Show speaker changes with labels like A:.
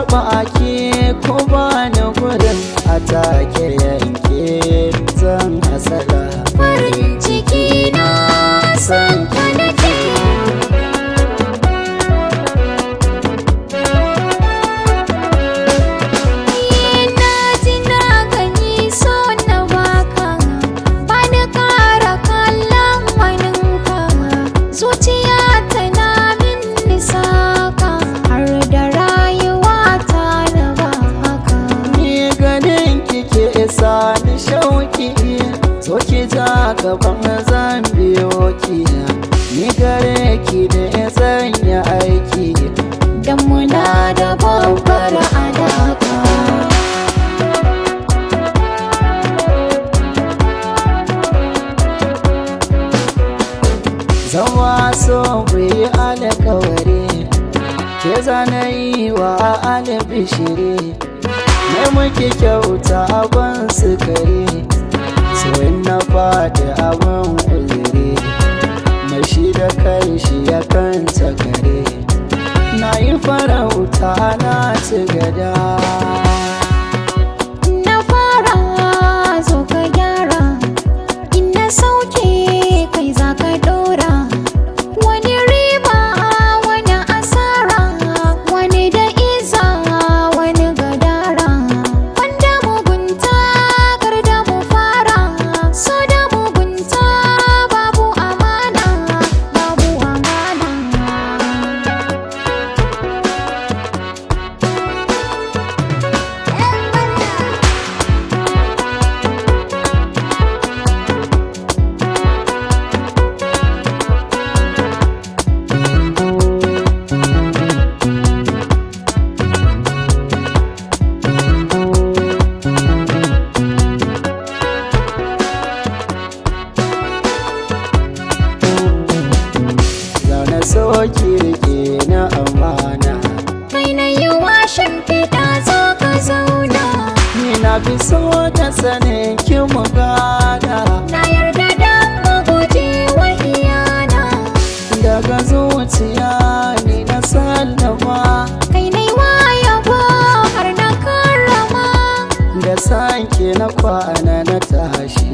A: taɓa ki ko ba ni gurin a take yanke zan hasala.
B: Farin ciki na san ka nake. Na ji na gani so na baka, bani kara kallon waninka. Zuciya tana min nisaka, har da rayuwa ta na baka.
A: Ni ganin kike isa ni shauki, so ki ja gaban zan biyo ki. Ni gare ki da zan yi aiki,
B: Dan muna da babbar alaka.
A: Zama so mu yi alkawari, ke zana yi wa albishiri. Mai muke kyauta abin sukari, so in na faɗi abin uzuri. Mai shi da kai shi ya kan kare, na yi farauta na ci gada.
B: Na fara zo ka gyara, in na sauke kai za ka dora. Wani riba wani asara, wani da iza wani gadara. Wanda mugunta kar da mu fara, so da mugunta babu amana, babu amana.
A: Zaune so ki rike na amana.
B: Kai na yi washin fiɗa zo ka zauna.
A: Ni na fi so da sanin ki mu gana.
B: Na yarda da mu guje wa iyana.
A: Daga zuciya ni na sallama.
B: Kai na yi wa har na karrama.
A: Da sanki na kwana na tashi.